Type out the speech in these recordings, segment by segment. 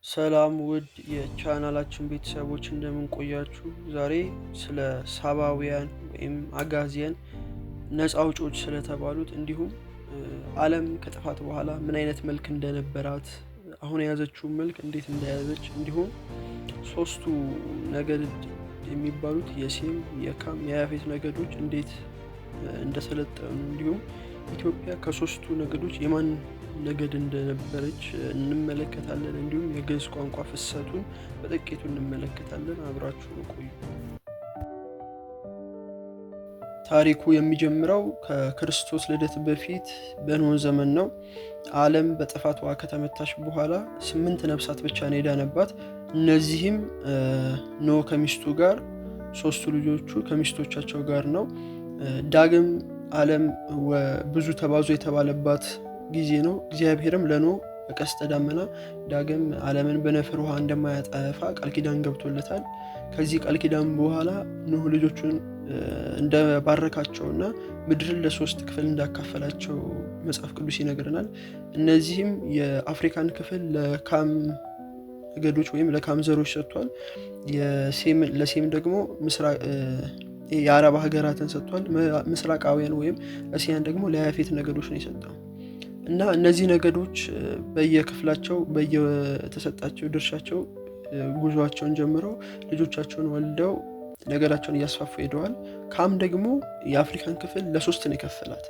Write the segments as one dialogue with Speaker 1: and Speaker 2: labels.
Speaker 1: ሰላም ውድ የቻናላችን ቤተሰቦች፣ እንደምን ቆያችሁ? ዛሬ ስለ ሳባውያን ወይም አጋዚያን ነፃ አውጪዎች ስለተባሉት፣ እንዲሁም ዓለም ከጥፋት በኋላ ምን አይነት መልክ እንደነበራት፣ አሁን የያዘችውን መልክ እንዴት እንደያዘች፣ እንዲሁም ሶስቱ ነገድ የሚባሉት የሴም፣ የካም፣ የያፌት ነገዶች እንዴት እንደሰለጠኑ፣ እንዲሁም ኢትዮጵያ ከሶስቱ ነገዶች የማን ነገድ እንደነበረች እንመለከታለን። እንዲሁም የግዕዝ ቋንቋ ፍሰቱን በጥቂቱ እንመለከታለን። አብራችሁ ቆዩ። ታሪኩ የሚጀምረው ከክርስቶስ ልደት በፊት በኖህ ዘመን ነው። ዓለም በጥፋት ውሃ ከተመታች በኋላ 8 ነፍሳት ብቻ ነው የዳነባት። እነዚህም ኖህ ከሚስቱ ጋር፣ ሶስቱ ልጆቹ ከሚስቶቻቸው ጋር ነው። ዳግም ዓለም ብዙ ተባዙ የተባለባት ጊዜ ነው። እግዚአብሔርም ለኖህ በቀስተ ደመና ዳግም ዓለምን በነፍር ውሃ እንደማያጠፋ ቃል ኪዳን ገብቶለታል። ከዚህ ቃል ኪዳን በኋላ ኖህ ልጆቹን እንደባረካቸውና ምድርን ለሶስት ክፍል እንዳካፈላቸው መጽሐፍ ቅዱስ ይነግረናል። እነዚህም የአፍሪካን ክፍል ለካም ነገዶች ወይም ለካም ዘሮች ሰጥቷል። ለሴም ደግሞ የአረብ ሀገራትን ሰጥቷል። ምስራቃውያን ወይም እስያን ደግሞ ለያፌት ነገዶች ነው የሰጠው። እና እነዚህ ነገዶች በየክፍላቸው በየተሰጣቸው ድርሻቸው ጉዟቸውን ጀምረው ልጆቻቸውን ወልደው ነገዳቸውን እያስፋፉ ሄደዋል። ካም ደግሞ የአፍሪካን ክፍል ለሶስት ነው የከፈላት።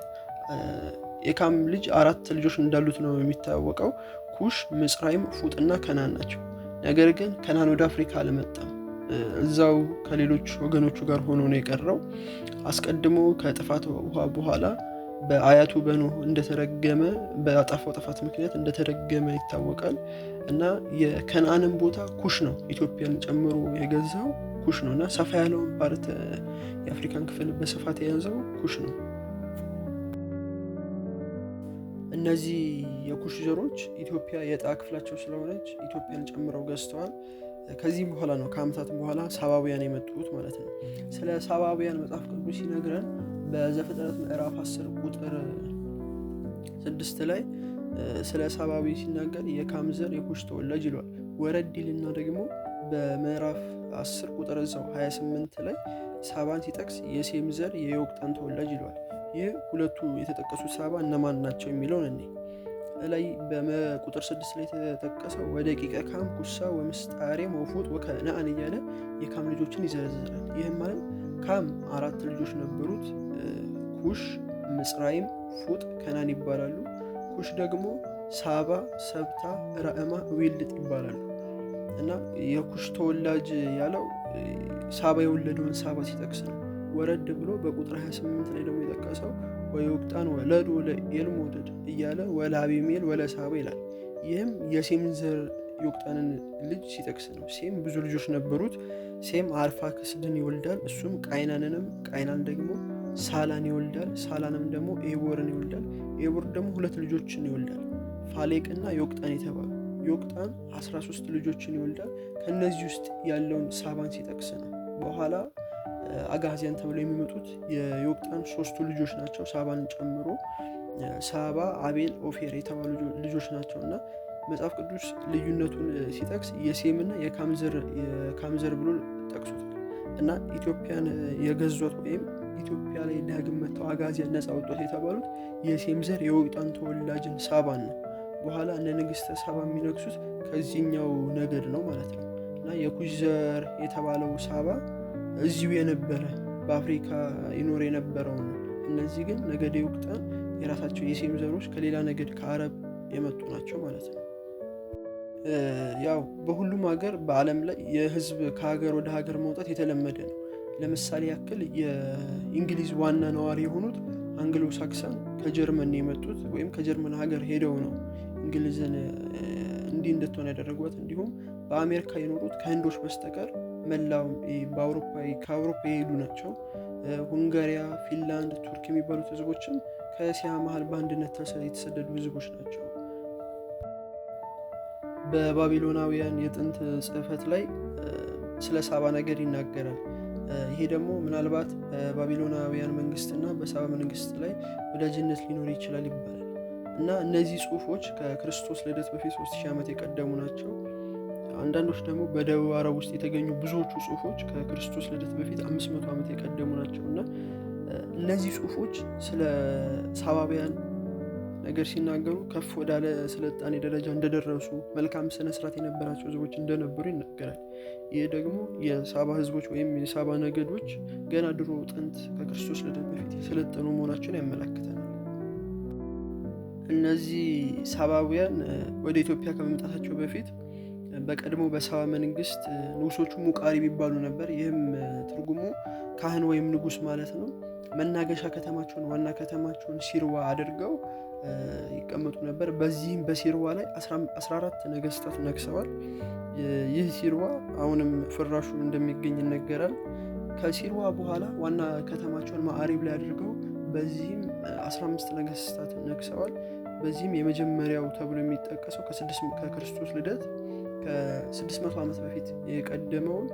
Speaker 1: የካም ልጅ አራት ልጆች እንዳሉት ነው የሚታወቀው። ኩሽ፣ ምጽራይም፣ ፉጥና ከናን ናቸው። ነገር ግን ከናን ወደ አፍሪካ አልመጣም። እዛው ከሌሎች ወገኖቹ ጋር ሆኖ ነው የቀረው። አስቀድሞ ከጥፋት ውሃ በኋላ በአያቱ በኖህ እንደተረገመ፣ በአጠፋው ጥፋት ምክንያት እንደተረገመ ይታወቃል። እና የከነአንን ቦታ ኩሽ ነው፣ ኢትዮጵያን ጨምሮ የገዛው ኩሽ ነው። እና ሰፋ ያለውን part የአፍሪካን ክፍል በስፋት የያዘው ኩሽ ነው። እነዚህ የኩሽ ዘሮች ኢትዮጵያ የዕጣ ክፍላቸው ስለሆነች ኢትዮጵያን ጨምረው ገዝተዋል። ከዚህም በኋላ ነው፣ ከዓመታት በኋላ ሳባውያን የመጡት ማለት ነው። ስለ ሳባውያን መጽሐፍ ቅዱስ ሲነግረን በዘፍጥረት ምዕራፍ 10 ቁጥር 6 ላይ ስለ ሳባዊ ሲናገር የካም ዘር የኩሽ ተወላጅ ይለዋል። ወረድ ይልና ደግሞ በምዕራፍ 10 ቁጥር እዛው 28 ላይ ሳባን ሲጠቅስ የሴም ዘር የዮቅጣን ተወላጅ ይለዋል። ይህ ሁለቱ የተጠቀሱት ሳባ እነማን ናቸው የሚለውን እኔ ላይ በቁጥር 6 ላይ የተጠቀሰው ወደቂቀ ካም ኩሳ ወምስጣሬም ወፉጥ ወከነአን እያለ የካም ልጆችን ይዘረዝራል። ይህም ማለት ካም አራት ልጆች ነበሩት። ኩሽ፣ ምጽራይም፣ ፉጥ፣ ከናን ይባላሉ። ኩሽ ደግሞ ሳባ፣ ሰብታ፣ ረዕማ፣ ዊልጥ ይባላሉ። እና የኩሽ ተወላጅ ያለው ሳባ የወለደውን ሳባ ሲጠቅስ ነው። ወረድ ብሎ በቁጥር 28 ላይ ደግሞ የጠቀሰው ወዮቅጣን ወለዱ ለኤልሞድድ እያለ ወለአቢሜል ወለሳባ ይላል። ይህም የሴም ዘር ዮቅጣንን ልጅ ሲጠቅስ ነው። ሴም ብዙ ልጆች ነበሩት። ሴም አርፋክስድን ይወልዳል። እሱም ቃይናንንም፣ ቃይናን ደግሞ ሳላን ይወልዳል። ሳላንም ደግሞ ኤቦርን ይወልዳል። ኤቦር ደግሞ ሁለት ልጆችን ይወልዳል፣ ፋሌቅና ዮቅጣን የተባሉ። ዮቅጣን 13 ልጆችን ይወልዳል። ከእነዚህ ውስጥ ያለውን ሳባን ሲጠቅስ ነው። በኋላ አጋዚያን ተብለው የሚመጡት የዮቅጣን ሶስቱ ልጆች ናቸው፣ ሳባን ጨምሮ። ሳባ፣ አቤል፣ ኦፌር የተባሉ ልጆች ናቸው። እና መጽሐፍ ቅዱስ ልዩነቱን ሲጠቅስ የሴምና የካም ዘር ብሎ ጠቅሶታል። እና ኢትዮጵያን የገዟት ወይም ኢትዮጵያ ላይ ዳግም መጥተው አጋዚያን ነፃ ወጧት የተባሉት የሴም ዘር የዮቅጣን ተወላጅን ሳባን ነው። በኋላ እነ ንግስተ ሳባ የሚነግሱት ከዚህኛው ነገድ ነው ማለት ነው። እና የኩሽ ዘር የተባለው ሳባ እዚሁ የነበረ በአፍሪካ ይኖር የነበረው ነው። እነዚህ ግን ነገደ ዮቅጣን የራሳቸው የሴም ዘሮች ከሌላ ነገድ ከአረብ የመጡ ናቸው ማለት ነው። ያው በሁሉም ሀገር በዓለም ላይ የህዝብ ከሀገር ወደ ሀገር መውጣት የተለመደ ነው። ለምሳሌ ያክል የእንግሊዝ ዋና ነዋሪ የሆኑት አንግሎ ሳክሰን ከጀርመን የመጡት ወይም ከጀርመን ሀገር ሄደው ነው እንግሊዝን እንዲህ እንድትሆን ያደረጓት። እንዲሁም በአሜሪካ የኖሩት ከህንዶች በስተቀር መላው በአውሮፓ ከአውሮፓ የሄዱ ናቸው። ሁንጋሪያ፣ ፊንላንድ፣ ቱርክ የሚባሉት ህዝቦችም ከእስያ መሀል በአንድነት የተሰደዱ ህዝቦች ናቸው። በባቢሎናውያን የጥንት ጽሕፈት ላይ ስለ ሳባ ነገድ ይናገራል። ይሄ ደግሞ ምናልባት በባቢሎናውያን መንግስትና በሳባ መንግስት ላይ ወዳጅነት ሊኖር ይችላል ይባላል። እና እነዚህ ጽሁፎች ከክርስቶስ ልደት በፊት 3000 ዓመት የቀደሙ ናቸው። አንዳንዶች ደግሞ በደቡብ አረብ ውስጥ የተገኙ ብዙዎቹ ጽሁፎች ከክርስቶስ ልደት በፊት 500 ዓመት የቀደሙ ናቸው እና እነዚህ ጽሁፎች ስለ ሳባውያን ነገር ሲናገሩ ከፍ ወዳለ ስልጣኔ ደረጃ እንደደረሱ፣ መልካም ስነ ስርዓት የነበራቸው ህዝቦች እንደነበሩ ይናገራል። ይህ ደግሞ የሳባ ህዝቦች ወይም የሳባ ነገዶች ገና ድሮ ጥንት ከክርስቶስ ልደት በፊት የሰለጠኑ መሆናቸውን ያመላክተናል። እነዚህ ሳባውያን ወደ ኢትዮጵያ ከመምጣታቸው በፊት በቀድሞ በሳባ መንግስት ንጉሶቹ ሙቃሪ የሚባሉ ነበር። ይህም ትርጉሙ ካህን ወይም ንጉስ ማለት ነው። መናገሻ ከተማቸውን ዋና ከተማቸውን ሲርዋ አድርገው ይቀመጡ ነበር። በዚህም በሲርዋ ላይ 14 ነገስታት ነግሰዋል። ይህ ሲርዋ አሁንም ፍራሹ እንደሚገኝ ይነገራል። ከሲርዋ በኋላ ዋና ከተማቸውን ማዕሪብ ላይ አድርገው በዚህም 15 ነገስታት ነግሰዋል። በዚህም የመጀመሪያው ተብሎ የሚጠቀሰው ከክርስቶስ ልደት ከ600 ዓመት በፊት የቀደመውን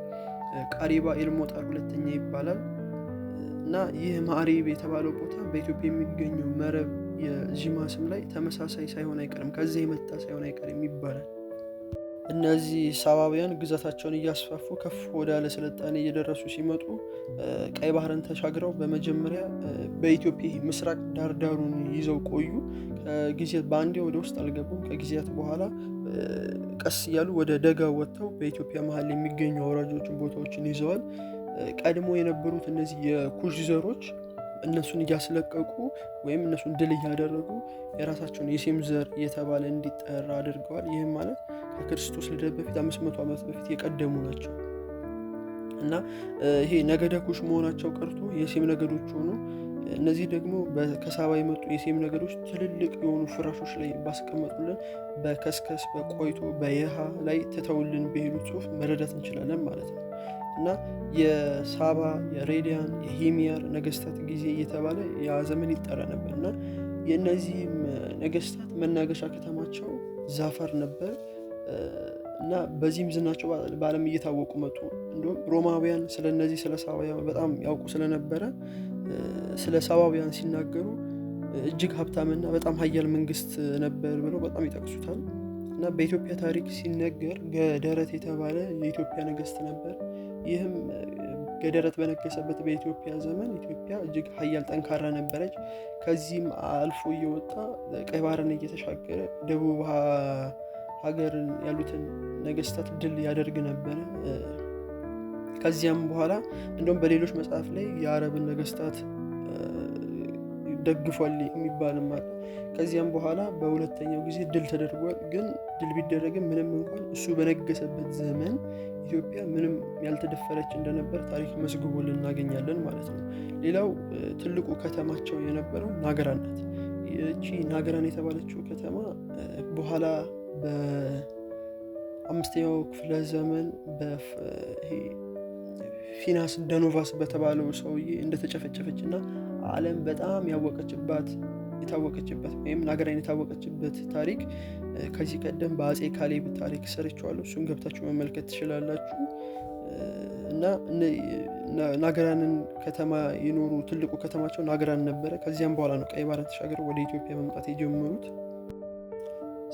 Speaker 1: ቃሪባ ኤልሞጣር ሁለተኛ ይባላል። እና ይህ ማዕሪብ የተባለው ቦታ በኢትዮጵያ የሚገኘው መረብ የዢማ ስም ላይ ተመሳሳይ ሳይሆን አይቀርም፣ ከዚያ የመጣ ሳይሆን አይቀርም ይባላል። እነዚህ ሳባውያን ግዛታቸውን እያስፋፉ ከፍ ወዳለ ስልጣኔ እየደረሱ ሲመጡ ቀይ ባህርን ተሻግረው በመጀመሪያ በኢትዮጵያ ምስራቅ ዳርዳሩን ይዘው ቆዩ። ከጊዜያት በአንዴ ወደ ውስጥ አልገቡም። ከጊዜያት በኋላ ቀስ እያሉ ወደ ደጋ ወጥተው በኢትዮጵያ መሀል የሚገኙ አውራጆችን ቦታዎችን ይዘዋል። ቀድሞ የነበሩት እነዚህ የኩሽ ዘሮች እነሱን እያስለቀቁ ወይም እነሱን ድል እያደረጉ የራሳቸውን የሴም ዘር እየተባለ እንዲጠራ አድርገዋል። ይህም ማለት ከክርስቶስ ልደት በፊት 500 ዓመት በፊት የቀደሙ ናቸው እና ይሄ ነገደ ኩሽ መሆናቸው ቀርቶ የሴም ነገዶች ሆኑ። እነዚህ ደግሞ ከሳባ የመጡ የሴም ነገዶች ትልልቅ የሆኑ ፍራሾች ላይ ባስቀመጡልን በከስከስ፣ በቆይቶ፣ በየሃ ላይ ትተውልን በሄዱ ጽሁፍ መረዳት እንችላለን ማለት ነው። እና የሳባ፣ የሬዲያን፣ የሂሚያር ነገስታት ጊዜ እየተባለ ያ ዘመን ይጠራ ነበር። እና የእነዚህም ነገስታት መናገሻ ከተማቸው ዛፈር ነበር እና በዚህም ዝናቸው በዓለም እየታወቁ መጡ። እንዲሁም ሮማውያን ስለ እነዚህ ስለ ሳባውያን በጣም ያውቁ ስለነበረ ስለ ሳባውያን ሲናገሩ እጅግ ሀብታምና በጣም ሀያል መንግስት ነበር ብለው በጣም ይጠቅሱታል። እና በኢትዮጵያ ታሪክ ሲነገር ገደረት የተባለ የኢትዮጵያ ነገስት ነበር። ይህም ገደረት በነገሰበት በኢትዮጵያ ዘመን ኢትዮጵያ እጅግ ሀያል ጠንካራ ነበረች። ከዚህም አልፎ እየወጣ ቀይ ባህርን እየተሻገረ ደቡብ ሀገርን ያሉትን ነገስታት ድል ያደርግ ነበረ። ከዚያም በኋላ እንደውም በሌሎች መጽሐፍ ላይ የአረብን ነገስታት ደግፏል የሚባልም አለ። ከዚያም በኋላ በሁለተኛው ጊዜ ድል ተደርጓል። ግን ድል ቢደረግም ምንም እንኳን እሱ በነገሰበት ዘመን ኢትዮጵያ ምንም ያልተደፈረች እንደነበር ታሪክ መዝግቦልን እናገኛለን ማለት ነው። ሌላው ትልቁ ከተማቸው የነበረው ናገራን ናት። ይቺ ናገራን የተባለችው ከተማ በኋላ በአምስተኛው ክፍለ ዘመን ፊናስ ደኖቫስ በተባለው ሰውዬ እንደተጨፈጨፈች እና ዓለም በጣም ያወቀችባት የታወቀችበት ወይም ናገራን የታወቀችበት ታሪክ ከዚህ ቀደም በአጼ ካሌብ ታሪክ ሰርቼዋለሁ። እሱን ገብታችሁ መመልከት ትችላላችሁ። እና ናገራንን ከተማ የኖሩ ትልቁ ከተማቸው ናገራን ነበረ። ከዚያም በኋላ ነው ቀይ ባህርን ተሻግረው ወደ ኢትዮጵያ መምጣት የጀመሩት።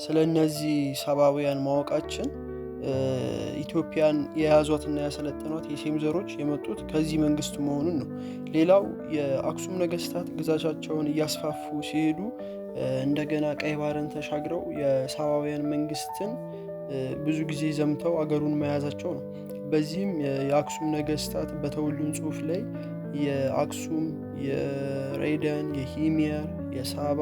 Speaker 1: ስለ እነዚህ ሳባውያን ማወቃችን ኢትዮጵያን የያዟትና ያሰለጠኗት የሴም ዘሮች የመጡት ከዚህ መንግስት መሆኑን ነው። ሌላው የአክሱም ነገስታት ግዛታቸውን እያስፋፉ ሲሄዱ እንደገና ቀይ ባህርን ተሻግረው የሳባውያን መንግስትን ብዙ ጊዜ ዘምተው አገሩን መያዛቸው ነው። በዚህም የአክሱም ነገስታት በተውልን ጽሁፍ ላይ የአክሱም፣ የሬደን፣ የሂሚያር፣ የሳባ፣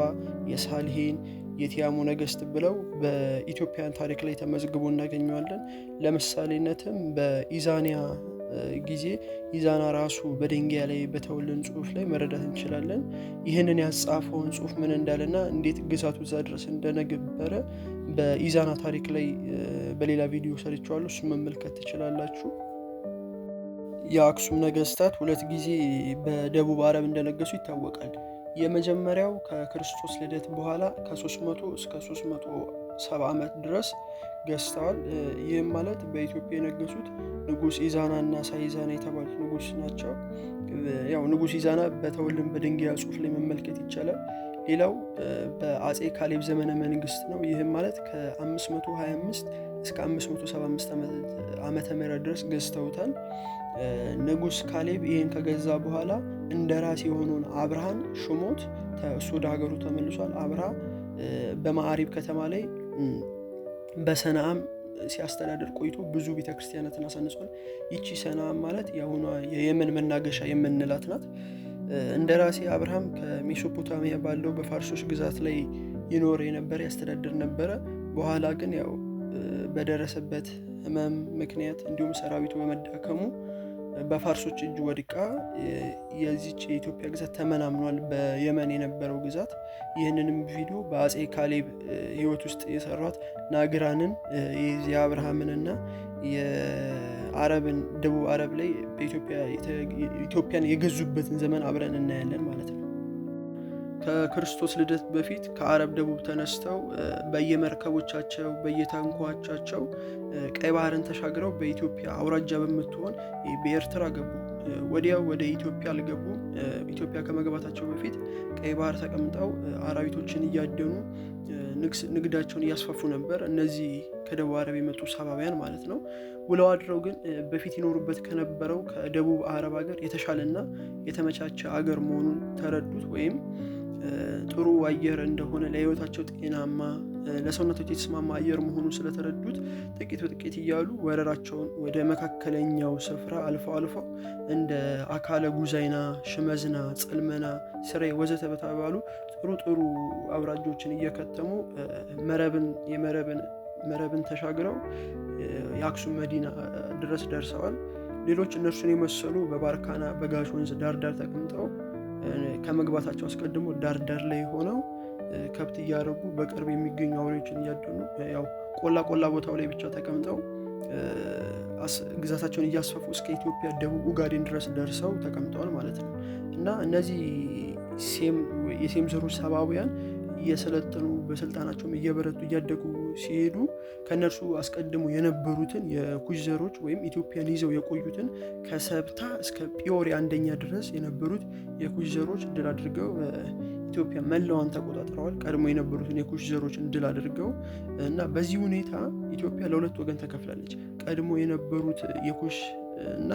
Speaker 1: የሳልሄን፣ የቲያሙ ነገስት ብለው በኢትዮጵያን ታሪክ ላይ ተመዝግቦ እናገኘዋለን። ለምሳሌነትም በኢዛኒያ ጊዜ ኢዛና ራሱ በድንጋይ ላይ በተውልን ጽሁፍ ላይ መረዳት እንችላለን። ይህንን ያጻፈውን ጽሁፍ ምን እንዳለና እንዴት ግዛቱ እዛ ድረስ እንደነበረ በኢዛና ታሪክ ላይ በሌላ ቪዲዮ ሰርቼዋለሁ። እሱን መመልከት ትችላላችሁ። የአክሱም ነገስታት ሁለት ጊዜ በደቡብ አረብ እንደነገሱ ይታወቃል። የመጀመሪያው ከክርስቶስ ልደት በኋላ ከ300 እስከ 370 ዓመት ድረስ ገዝተዋል። ይህም ማለት በኢትዮጵያ የነገሱት ንጉስ ኢዛና እና ሳይዛና የተባሉት ንጉስ ናቸው። ያው ንጉስ ኢዛና በተውልን በድንጋይ ጽሁፍ ላይ መመልከት ይቻላል። ሌላው በአጼ ካሌብ ዘመነ መንግስት ነው። ይህም ማለት ከ525 እስከ 575 ዓመተ ምህረት ድረስ ገዝተውታል። ንጉስ ካሌብ ይህን ከገዛ በኋላ እንደራሴ የሆነውን አብርሃን ሹሞት እሱ ወደ ሀገሩ ተመልሷል። አብርሃ በማዕሪብ ከተማ ላይ በሰነአም ሲያስተዳድር ቆይቶ ብዙ ቤተክርስቲያናትን አሳንጿል። ይቺ ሰነአም ማለት የአሁኗ የየመን መናገሻ የምንላት ናት። እንደራሴ አብርሃም ከሜሶፖታሚያ ባለው በፋርሶች ግዛት ላይ ይኖር የነበረ ያስተዳድር ነበረ። በኋላ ግን ያው በደረሰበት ሕመም ምክንያት እንዲሁም ሰራዊቱ በመዳከሙ በፋርሶች እጅ ወድቃ የዚች የኢትዮጵያ ግዛት ተመናምኗል፣ በየመን የነበረው ግዛት። ይህንንም ቪዲዮ በአፄ ካሌብ ሕይወት ውስጥ የሰሯት ናግራንን የአብርሃምንና የአረብን ደቡብ አረብ ላይ ኢትዮጵያን የገዙበትን ዘመን አብረን እናያለን ማለት ነው። ከክርስቶስ ልደት በፊት ከአረብ ደቡብ ተነስተው በየመርከቦቻቸው በየታንኳቻቸው ቀይ ባህርን ተሻግረው በኢትዮጵያ አውራጃ በምትሆን በኤርትራ ገቡ። ወዲያው ወደ ኢትዮጵያ አልገቡም። ኢትዮጵያ ከመግባታቸው በፊት ቀይ ባህር ተቀምጠው አራዊቶችን እያደኑ ንግዳቸውን እያስፋፉ ነበር። እነዚህ ከደቡብ አረብ የመጡ ሳባውያን ማለት ነው። ውለው አድረው ግን በፊት ይኖሩበት ከነበረው ከደቡብ አረብ ሀገር የተሻለና የተመቻቸ አገር መሆኑን ተረዱት። ወይም ጥሩ አየር እንደሆነ ለሕይወታቸው ጤናማ ለሰውነታቸው የተስማማ አየር መሆኑን ስለተረዱት ጥቂት በጥቂት እያሉ ወረራቸውን ወደ መካከለኛው ስፍራ አልፈው አልፈው እንደ አካለ ጉዛይና፣ ሽመዝና፣ ጽልመና፣ ስሬ ወዘተ በተባሉ ጥሩ ጥሩ አውራጆችን እየከተሙ መረብን ተሻግረው የአክሱም መዲና ድረስ ደርሰዋል። ሌሎች እነርሱን የመሰሉ በባርካና በጋሽ ወንዝ ዳርዳር ተቀምጠው ከመግባታቸው አስቀድሞ ዳርዳር ላይ ሆነው ከብት እያረቡ በቅርብ የሚገኙ አውሬዎችን እያደኑ ያው ቆላ ቆላ ቦታው ላይ ብቻ ተቀምጠው ግዛታቸውን እያስፋፉ እስከ ኢትዮጵያ ደቡብ ኡጋዴን ድረስ ደርሰው ተቀምጠዋል ማለት ነው። እና እነዚህ የሴም ዘሮች ሳባውያን እየሰለጠኑ በስልጣናቸውም እየበረቱ እያደጉ ሲሄዱ ከእነርሱ አስቀድሞ የነበሩትን የኩሽ ዘሮች ወይም ኢትዮጵያን ይዘው የቆዩትን ከሰብታ እስከ ጲዮሪ አንደኛ ድረስ የነበሩት የኩሽ ዘሮች ድል አድርገው ኢትዮጵያ መላዋን ተቆጣጥረዋል። ቀድሞ የነበሩትን የኩሽ ዘሮችን ድል አድርገው እና በዚህ ሁኔታ ኢትዮጵያ ለሁለት ወገን ተከፍላለች። ቀድሞ የነበሩት የኩሽ እና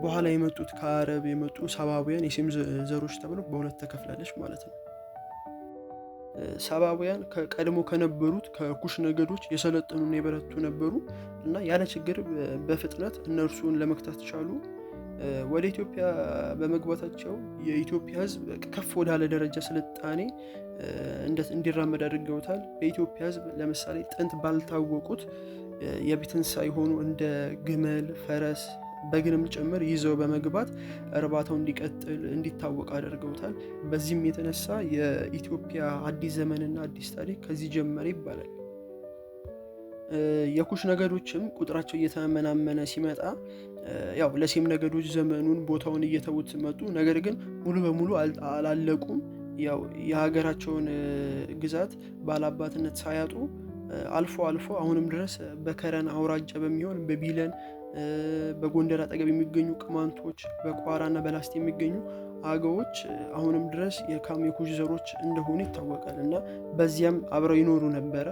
Speaker 1: በኋላ የመጡት ከአረብ የመጡ ሳባውያን የሴም ዘሮች ተብለው በሁለት ተከፍላለች ማለት ነው። ሳባውያን ከቀድሞ ከነበሩት ከኩሽ ነገዶች የሰለጠኑና የበረቱ ነበሩ እና ያለ ችግር በፍጥነት እነርሱን ለመግታት ቻሉ። ወደ ኢትዮጵያ በመግባታቸው የኢትዮጵያ ሕዝብ ከፍ ወዳለ ደረጃ ስልጣኔ እንዲራመድ አድርገውታል። በኢትዮጵያ ሕዝብ ለምሳሌ ጥንት ባልታወቁት የቤት እንስሳ የሆኑ እንደ ግመል፣ ፈረስ፣ በግንም ጭምር ይዘው በመግባት እርባታው እንዲቀጥል እንዲታወቅ አድርገውታል። በዚህም የተነሳ የኢትዮጵያ አዲስ ዘመንና አዲስ ታሪክ ከዚህ ጀመረ ይባላል። የኩሽ ነገዶችም ቁጥራቸው እየተመናመነ ሲመጣ ያው ለሴም ነገዶች ዘመኑን ቦታውን እየተዉት መጡ። ነገር ግን ሙሉ በሙሉ አላለቁም። ያው የሀገራቸውን ግዛት ባላባትነት ሳያጡ አልፎ አልፎ አሁንም ድረስ በከረን አውራጃ በሚሆን በቢለን በጎንደር አጠገብ የሚገኙ ቅማንቶች፣ በቋራና በላስት የሚገኙ አገዎች አሁንም ድረስ የካም የኩሽ ዘሮች እንደሆኑ ይታወቃል እና በዚያም አብረው ይኖሩ ነበረ።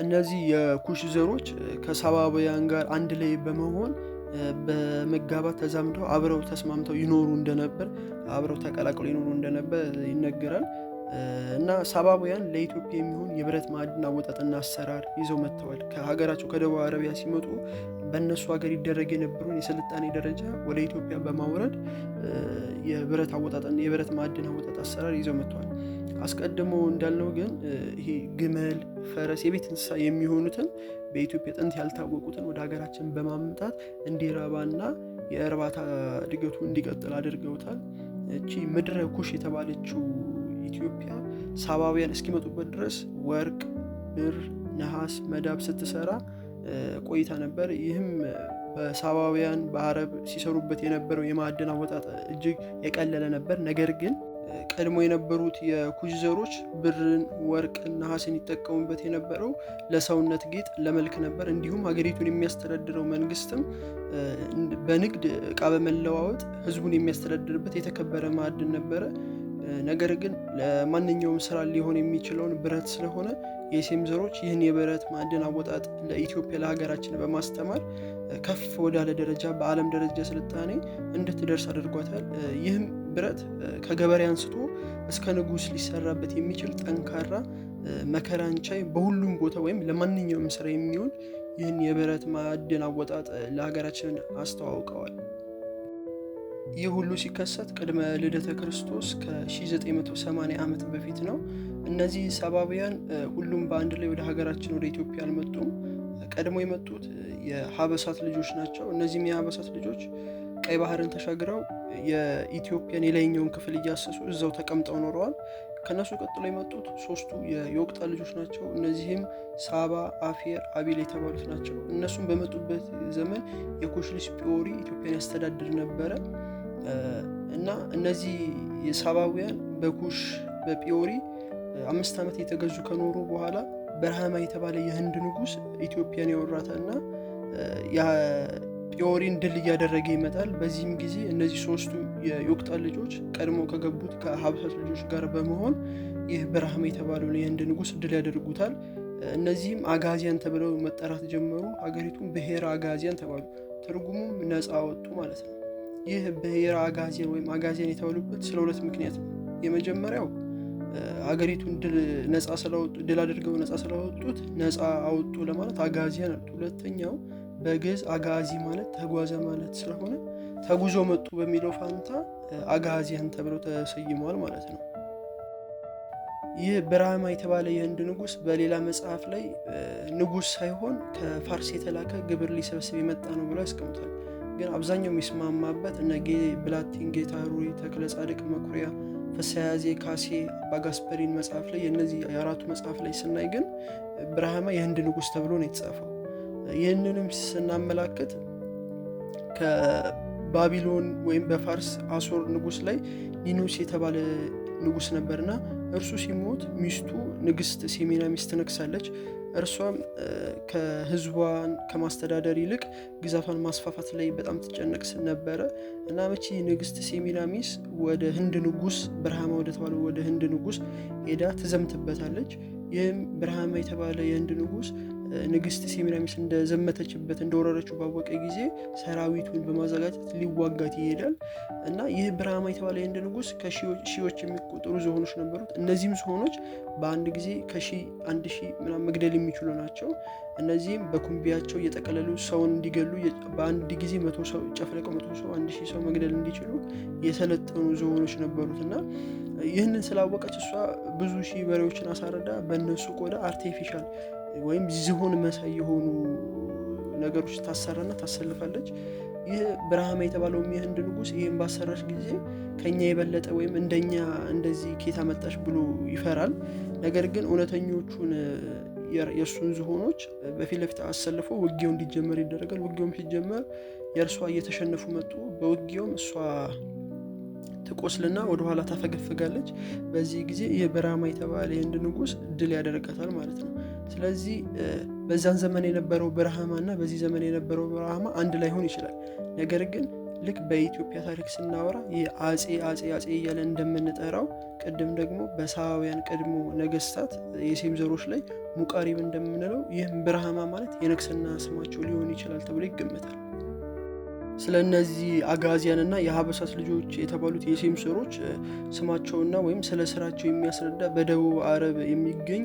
Speaker 1: እነዚህ የኩሽ ዘሮች ከሳባውያን ጋር አንድ ላይ በመሆን በመጋባት ተዛምደው አብረው ተስማምተው ይኖሩ እንደነበር አብረው ተቀላቅለው ይኖሩ እንደነበር ይነገራል። እና ሳባውያን ለኢትዮጵያ የሚሆን የብረት ማዕድን አወጣጥና አሰራር ይዘው መጥተዋል። ከሀገራቸው ከደቡብ አረቢያ ሲመጡ በእነሱ ሀገር ይደረግ የነበረውን የስልጣኔ ደረጃ ወደ ኢትዮጵያ በማውረድ የብረት አወጣጥና የብረት ማዕድን አወጣጥ አሰራር ይዘው መጥተዋል። አስቀድሞ እንዳልነው ግን ይሄ ግመል፣ ፈረስ፣ የቤት እንስሳ የሚሆኑትን በኢትዮጵያ ጥንት ያልታወቁትን ወደ ሀገራችን በማምጣት እንዲረባና የእርባታ እድገቱ እንዲቀጥል አድርገውታል። እቺ ምድረ ኩሽ የተባለችው ኢትዮጵያ ሳባውያን እስኪመጡበት ድረስ ወርቅ፣ ብር፣ ነሐስ፣ መዳብ ስትሰራ ቆይታ ነበር። ይህም በሳባውያን በአረብ ሲሰሩበት የነበረው የማዕድን አወጣጥ እጅግ የቀለለ ነበር። ነገር ግን ቀድሞ የነበሩት የኩሽ ዘሮች ብርን፣ ወርቅን፣ ነሐስን ይጠቀሙበት የነበረው ለሰውነት ጌጥ፣ ለመልክ ነበር። እንዲሁም ሀገሪቱን የሚያስተዳድረው መንግስትም በንግድ እቃ በመለዋወጥ ህዝቡን የሚያስተዳድርበት የተከበረ ማዕድን ነበረ። ነገር ግን ለማንኛውም ስራ ሊሆን የሚችለውን ብረት ስለሆነ የሴም ዘሮች ይህን የብረት ማዕድን አወጣጥ ለኢትዮጵያ ለሀገራችን በማስተማር ከፍ ወዳለ ደረጃ በዓለም ደረጃ ስልጣኔ እንድትደርስ አድርጓታል። ይህም ብረት ከገበሬ አንስቶ እስከ ንጉስ ሊሰራበት የሚችል ጠንካራ፣ መከራን ቻይ፣ በሁሉም ቦታ ወይም ለማንኛውም ስራ የሚውል ይህን የብረት ማዕድን አወጣጥ ለሀገራችን አስተዋውቀዋል። ይህ ሁሉ ሲከሰት ቅድመ ልደተ ክርስቶስ ከ1980 ዓመት በፊት ነው። እነዚህ ሳባውያን ሁሉም በአንድ ላይ ወደ ሀገራችን ወደ ኢትዮጵያ አልመጡም። ቀድሞ የመጡት የሀበሳት ልጆች ናቸው። እነዚህም የሀበሳት ልጆች ቀይ ባህርን ተሻግረው የኢትዮጵያን የላይኛውን ክፍል እያሰሱ እዛው ተቀምጠው ኖረዋል። ከነሱ ቀጥሎ የመጡት ሶስቱ የዮቅጣ ልጆች ናቸው። እነዚህም ሳባ፣ አፌር፣ አቢል የተባሉት ናቸው። እነሱም በመጡበት ዘመን የኩሽ ልጅ ጲዮሪ ኢትዮጵያን ያስተዳድር ነበረ እና እነዚህ የሳባውያን በኩሽ በጲዮሪ 5 ዓመት የተገዙ ከኖሩ በኋላ በርሃማ የተባለ የህንድ ንጉስ ኢትዮጵያን ያወራታልና ጲዮሪን ድል እያደረገ ይመጣል። በዚህም ጊዜ እነዚህ ሶስቱ የዮቅጣ ልጆች ቀድሞ ከገቡት ከሀብሳት ልጆች ጋር በመሆን ይህ በርሃማ የተባለውን የህንድ ንጉስ ድል ያደርጉታል። እነዚህም አጋዚያን ተብለው መጠራት ጀመሩ። ሀገሪቱን ብሔረ አጋዚያን ተባሉ። ትርጉሙም ነፃ ወጡ ማለት ነው። ይህ ብሔረ አጋዚያን ወይም አጋዚያን የተባሉበት ስለ ሁለት ምክንያት ነው። የመጀመሪያው ሀገሪቱን ድል ነፃ ስለወጡ ድል አድርገው ነፃ ስለወጡት ነፃ አወጡ ለማለት አጋዚያን አሉት። ሁለተኛው በግዕዝ አጋዚ ማለት ተጓዘ ማለት ስለሆነ ተጉዞ መጡ በሚለው ፋንታ አጋዚያን ተብለው ተሰይመዋል ማለት ነው። ይህ ብራህማ የተባለ የህንድ ንጉስ በሌላ መጽሐፍ ላይ ንጉስ ሳይሆን ከፋርስ የተላከ ግብር ሊሰበስብ የመጣ ነው ብሎ ያስቀምጣል። ግን አብዛኛው የሚስማማበት እነ ብላቴን ጌታ ኅሩይ፣ ተክለ ጻድቅ መኩሪያ፣ ፍስሐያዜ ካሴ፣ አባ ጋስፐሪን መጽሐፍ ላይ የነዚህ የአራቱ መጽሐፍ ላይ ስናይ ግን ብራህማ የህንድ ንጉስ ተብሎ ነው የተጻፈው። ይህንንም ስናመላክት ከባቢሎን ወይም በፋርስ አሶር ንጉስ ላይ ኒኖስ የተባለ ንጉስ ነበርና እርሱ ሲሞት ሚስቱ ንግስት ሴሚራሚስ ትነግሳለች። እርሷም ከህዝቧን ከማስተዳደር ይልቅ ግዛቷን ማስፋፋት ላይ በጣም ትጨነቅ ነበረ እና መቼ ንግስት ሴሚራሚስ ወደ ህንድ ንጉስ ብርሃማ ወደ ተባለው ወደ ህንድ ንጉስ ሄዳ ትዘምትበታለች። ይህም ብርሃማ የተባለ የህንድ ንጉስ ንግስት ሴሚራሚስ እንደዘመተችበት እንደወረረችው ባወቀ ጊዜ ሰራዊቱን በማዘጋጀት ሊዋጋት ይሄዳል እና ይህ ብርሃማ የተባለ የህንድ ንጉስ ከሺዎች የሚቆጠሩ ዝሆኖች ነበሩት። እነዚህም ዝሆኖች በአንድ ጊዜ ከሺህ 1000 ምናምን መግደል የሚችሉ ናቸው። እነዚህም በኩምቢያቸው እየጠቀለሉ ሰውን እንዲገሉ በአንድ ጊዜ 100 ሰው ጨፍለቀው 100 ሰው 1000 ሰው መግደል እንዲችሉ የሰለጠኑ ዝሆኖች ነበሩት እና ይህንን ስላወቀች እሷ ብዙ ሺህ በሬዎችን አሳረዳ በእነሱ ቆዳ artificial ወይም ዝሆን መሳይ የሆኑ ነገሮች ታሰራና ታሰልፋለች። ይህ ብርሃማ የተባለው የህንድ ንጉስ ይህን ባሰራች ጊዜ ከኛ የበለጠ ወይም እንደኛ እንደዚህ ኬታ መጣሽ ብሎ ይፈራል። ነገር ግን እውነተኞቹን የእሱን ዝሆኖች በፊት ለፊት አሰልፎ ውጊያው እንዲጀመር ይደረጋል። ውጊያውም ሲጀመር የእርሷ እየተሸነፉ መጡ። በውጊያውም እሷ ትቆስልና ወደ ኋላ ታፈገፍጋለች። በዚህ ጊዜ ይህ ብርሃማ የተባለ የህንድ ንጉስ ድል ያደርጋታል ማለት ነው። ስለዚህ በዛን ዘመን የነበረው ብርሃማና በዚህ ዘመን የነበረው ብርሃማ አንድ ላይሆን ይችላል። ነገር ግን ልክ በኢትዮጵያ ታሪክ ስናወራ የአጼ አጼ አጼ እያለ እንደምንጠራው ቅድም ደግሞ በሳባውያን ቀድሞ ነገስታት የሴም ዘሮች ላይ ሙቃሪብ እንደምንለው ይህም ብርሃማ ማለት የንግስና ስማቸው ሊሆን ይችላል ተብሎ ይገመታል። ስለነዚህ አጋዚያን እና የሀበሳት ልጆች የተባሉት የሴም ዘሮች ስማቸውና ወይም ስለ ስራቸው የሚያስረዳ በደቡብ አረብ የሚገኝ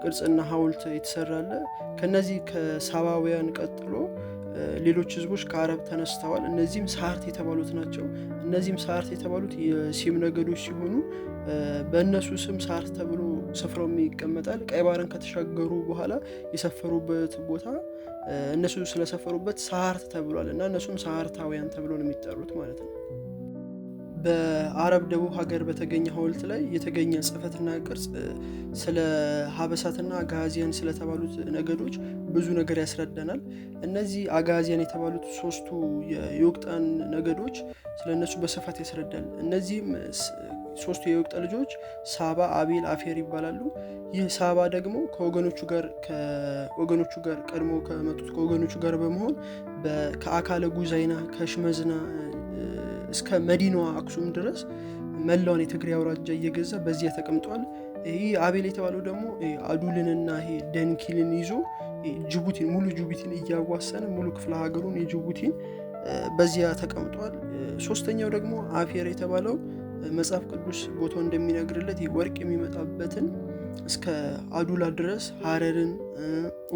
Speaker 1: ቅርጽና ሐውልት የተሰራለ። ከነዚህ ከሳባውያን ቀጥሎ ሌሎች ህዝቦች ከአረብ ተነስተዋል። እነዚህም ሳርት የተባሉት ናቸው። እነዚህም ሳርት የተባሉት የሴም ነገዶች ሲሆኑ በእነሱ ስም ሳርት ተብሎ ስፍራው ይቀመጣል። ቀይ ባህርን ከተሻገሩ በኋላ የሰፈሩበት ቦታ እነሱ ስለሰፈሩበት ሳርት ተብሏል እና እነሱም ሳርታውያን ተብሎ ነው የሚጠሩት ማለት ነው። በአረብ ደቡብ ሀገር በተገኘ ሐውልት ላይ የተገኘ ጽሕፈትና ቅርጽ ስለ ሀበሳትና አጋዚያን ስለተባሉት ነገዶች ብዙ ነገር ያስረዳናል። እነዚህ አጋዚያን የተባሉት ሶስቱ የዮቅጣን ነገዶች ስለነሱ በስፋት ያስረዳል። እነዚህም ሶስቱ የዮቅጣ ልጆች ሳባ፣ አቤል፣ አፌር ይባላሉ። ይህ ሳባ ደግሞ ከወገኖቹ ጋር ቀድሞ ከመጡት ከወገኖቹ ጋር በመሆን ከአካለ ጉዛይና ከሽመዝና እስከ መዲናዋ አክሱም ድረስ መላውን የትግራይ አውራጃ እየገዛ በዚያ ተቀምጧል። ይህ አቤል የተባለው ደግሞ አዱልንና ይሄ ደንኪልን ይዞ ጅቡቲን ሙሉ ጅቡቲን እያዋሰነ ሙሉ ክፍለ ሀገሩን የጅቡቲን በዚያ ተቀምጧል። ሶስተኛው ደግሞ አፌር የተባለው መጽሐፍ ቅዱስ ቦታው እንደሚነግርለት ወርቅ የሚመጣበትን እስከ አዱላ ድረስ ሀረርን፣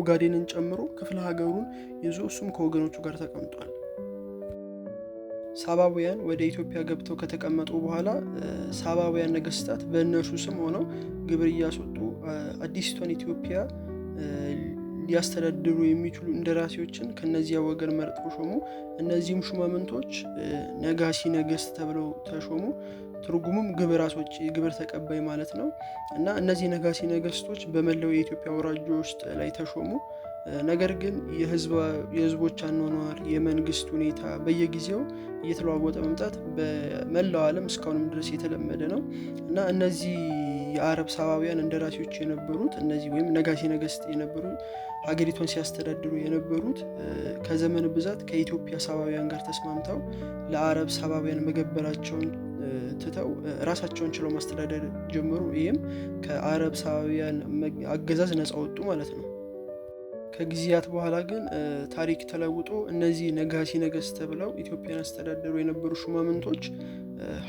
Speaker 1: ኦጋዴንን ጨምሮ ክፍለ ሀገሩን ይዞ እሱም ከወገኖቹ ጋር ተቀምጧል። ሳባውያን ወደ ኢትዮጵያ ገብተው ከተቀመጡ በኋላ ሳባውያን ነገስታት በእነርሱ ስም ሆነው ግብር እያስወጡ አዲስቷን ኢትዮጵያ ሊያስተዳድሩ የሚችሉ እንደራሴዎችን ከነዚያ ወገን መርጠው ሾሙ። እነዚህም ሹማምንቶች ነጋሲ ነገስት ተብለው ተሾሙ። ትርጉሙም ግብር አስወጪ፣ ግብር ተቀባይ ማለት ነው። እና እነዚህ ነጋሲ ነገስቶች በመላው የኢትዮጵያ አውራጃዎች ውስጥ ላይ ተሾሙ። ነገር ግን የህዝቦች አኗኗር፣ የመንግስት ሁኔታ በየጊዜው እየተለዋወጠ መምጣት በመላው ዓለም እስካሁንም ድረስ የተለመደ ነው። እና እነዚህ የአረብ ሳባውያን እንደራሴዎች የነበሩት እነዚህ ወይም ነጋሲ ነገስት የነበሩ ሀገሪቷን ሲያስተዳድሩ የነበሩት ከዘመን ብዛት ከኢትዮጵያ ሳባውያን ጋር ተስማምተው ለአረብ ሳባውያን መገበራቸውን ትተው ራሳቸውን ችለው ማስተዳደር ጀመሩ። ይህም ከአረብ ሳባውያን አገዛዝ ነፃ ወጡ ማለት ነው። ከጊዜያት በኋላ ግን ታሪክ ተለውጦ እነዚህ ነጋሲ ነገስት ተብለው ኢትዮጵያን ያስተዳደሩ የነበሩ ሹማምንቶች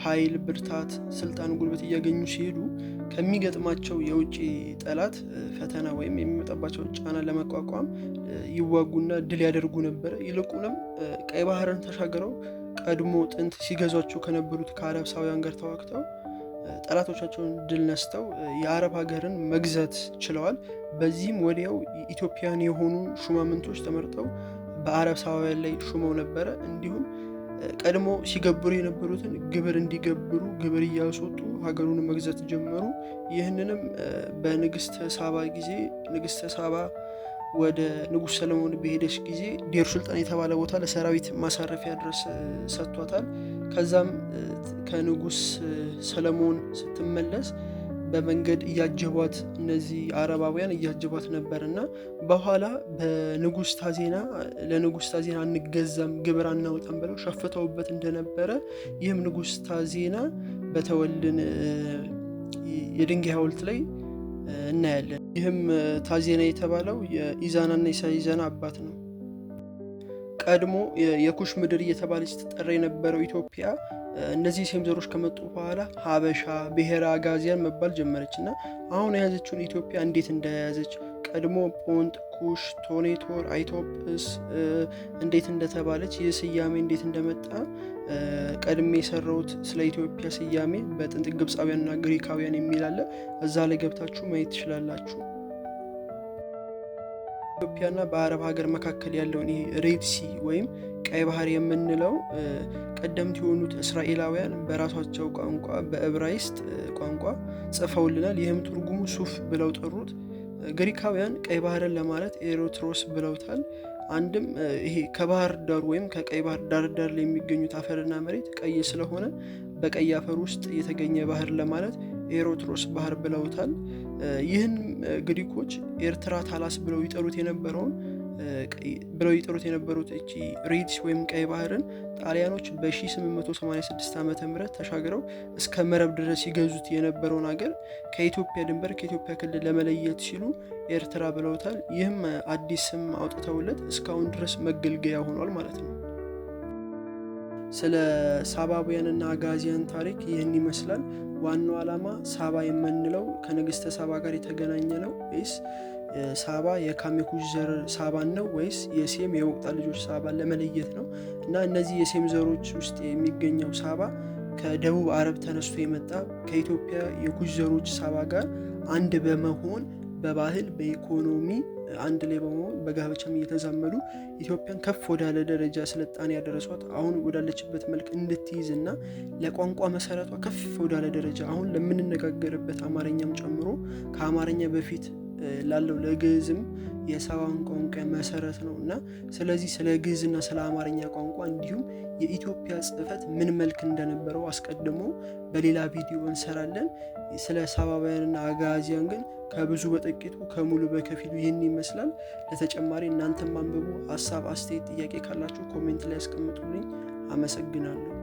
Speaker 1: ኃይል፣ ብርታት፣ ስልጣን፣ ጉልበት እያገኙ ሲሄዱ ከሚገጥማቸው የውጭ ጠላት ፈተና ወይም የሚመጣባቸው ጫና ለመቋቋም ይዋጉና ድል ያደርጉ ነበረ። ይልቁንም ቀይ ባህርን ተሻግረው ቀድሞ ጥንት ሲገዟቸው ከነበሩት ከአረብ ሳውያን ጋር ተዋግተው ጠላቶቻቸውን ድል ነስተው የአረብ ሀገርን መግዛት ችለዋል። በዚህም ወዲያው ኢትዮጵያን የሆኑ ሹማምንቶች ተመርጠው በአረብ ሳባውያን ላይ ሹመው ነበረ። እንዲሁም ቀድሞ ሲገብሩ የነበሩትን ግብር እንዲገብሩ ግብር እያስወጡ ሀገሩን መግዛት ጀመሩ። ይህንንም በንግስተ ሳባ ጊዜ ንግስተ ሳባ ወደ ንጉሥ ሰለሞን በሄደች ጊዜ ዴር ሱልጣን የተባለ ቦታ ለሰራዊት ማሳረፊያ ድረስ ሰጥቷታል። ከዛም ከንጉሥ ሰለሞን ስትመለስ በመንገድ እያጀቧት እነዚህ አረባውያን እያጀቧት ነበር። እና በኋላ በንጉሥ ታዜና ለንጉሥ ታዜና አንገዛም ግብር አናወጣም ብለው ሸፍተውበት እንደነበረ ይህም ንጉሥ ታዜና በተወልን የድንጋይ ሐውልት ላይ እናያለን። ይህም ታዜና የተባለው የኢዛናና የሳይዛና አባት ነው። ቀድሞ የኩሽ ምድር እየተባለች ስትጠራ የነበረው ኢትዮጵያ እነዚህ ሴም ዘሮች ከመጡ በኋላ ሀበሻ፣ ብሔረ አጋዚያን መባል ጀመረች። እና አሁን የያዘችውን ኢትዮጵያ እንዴት እንደያዘች ቀድሞ ጶንጥ፣ ኩሽ፣ ቶኔቶር፣ አይቶጵስ እንዴት እንደተባለች ይህ ስያሜ እንዴት እንደመጣ ቀድሜ የሰራሁት ስለ ኢትዮጵያ ስያሜ በጥንት ግብፃውያንና ግሪካውያን የሚል አለ። እዛ ላይ ገብታችሁ ማየት ትችላላችሁ። ኢትዮጵያና በአረብ ሀገር መካከል ያለውን ይሄ Red Sea ወይም ቀይ ባህር የምንለው ቀደምት የሆኑት እስራኤላውያን በራሳቸው ቋንቋ በዕብራይስጥ ቋንቋ ጽፈውልናል። ይህም ትርጉሙ ሱፍ ብለው ጠሩት። ግሪካውያን ቀይ ባህርን ለማለት ኤሮትሮስ ብለውታል። አንድም ይሄ ከባህር ዳር ወይም ከቀይ ባህር ዳር ዳር ላይ የሚገኙት አፈርና መሬት ቀይ ስለሆነ በቀይ አፈር ውስጥ የተገኘ ባህር ለማለት ኤሮትሮስ ባህር ብለውታል። ይህን ግሪኮች ኤርትራ ታላስ ብለው ይጠሩት የነበረውን ብለው ይጠሩት የነበሩት እቺ Red Sea ወይም ቀይ ባህርን ጣሊያኖች በ1886 ዓ ም ተሻግረው እስከ መረብ ድረስ ይገዙት የነበረውን ሀገር ከኢትዮጵያ ድንበር ከኢትዮጵያ ክልል ለመለየት ሲሉ ኤርትራ ብለውታል። ይህም አዲስ ስም አውጥተውለት እስካሁን ድረስ መገልገያ ሆኗል ማለት ነው። ስለ ሳባውያንና አጋዚያን ታሪክ ይህን ይመስላል። ዋናው ዓላማ ሳባ የምንለው ከንግስተ ሳባ ጋር የተገናኘ ነው ወይስ ሳባ የካሜኩሽ ዘር ሳባን ነው ወይስ የሴም የወቅጣ ልጆች ሳባን ለመለየት ነው። እና እነዚህ የሴም ዘሮች ውስጥ የሚገኘው ሳባ ከደቡብ አረብ ተነስቶ የመጣ ከኢትዮጵያ የኩሽ ዘሮች ሳባ ጋር አንድ በመሆን በባህል በኢኮኖሚ አንድ ላይ በመሆን በጋብቻም እየተዛመዱ ኢትዮጵያን ከፍ ወዳለ ደረጃ ስልጣኔ ያደረሷት አሁን ወዳለችበት መልክ እንድትይዝ እና ለቋንቋ መሰረቷ ከፍ ወዳለ ደረጃ አሁን ለምንነጋገርበት አማርኛም ጨምሮ ከአማርኛ በፊት ላለው ለግዕዝም የሳባን ቋንቋ መሰረት ነው። እና ስለዚህ ስለ ግዕዝና ስለ አማርኛ ቋንቋ እንዲሁም የኢትዮጵያ ጽሕፈት ምን መልክ እንደነበረው አስቀድሞ በሌላ ቪዲዮ እንሰራለን። ስለ ሳባውያንና አጋዚያን ግን ከብዙ በጥቂቱ ከሙሉ በከፊሉ ይህን ይመስላል። ለተጨማሪ እናንተም አንብቡ። ሀሳብ፣ አስተያየት፣ ጥያቄ ካላችሁ comment ላይ ያስቀምጡልኝ። አመሰግናለሁ።